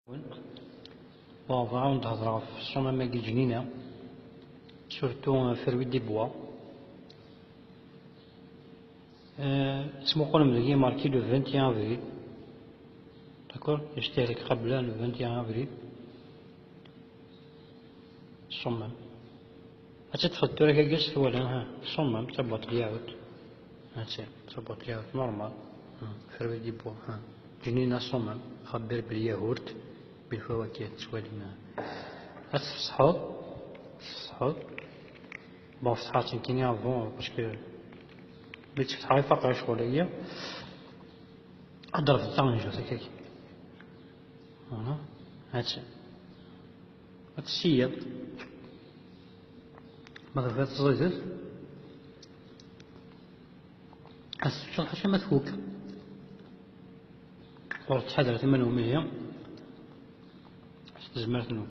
Bon, bɣiɣ ad wen-d-hedreɣ ɣef ṣṣumam-agi ǧnina, surtout fruits des bois. Ttmuqulem deg-i marqué le 21 avril. D'accord? يشتهلك قبل le 21 avril. Ṣṣumam. Ad tt-tfeḍ tura kaggas twala, ha, ṣṣumam, tabaṭ yaourt. Ha, tabaṭ yaourt normal. Fruits des bois, ha. جنينة صمم خبر بالياهورت بالفواكه تسوالينا. ad tfesḥeḍ tfesḥeḍ bon fesḥeɣ nekkini avant parce que mi tt-fetḥeɣ i faqeɣ i ccɣel-agi ad d-rfed taɣenjut akkagi voilà ha-tt ad tessiyyeḍ ma tebɣiḍ tẓidet ad teččeḍ ḥaca ma tfuk. Ur ttḥadaret iman-nwen ihi s tezmert-nwen.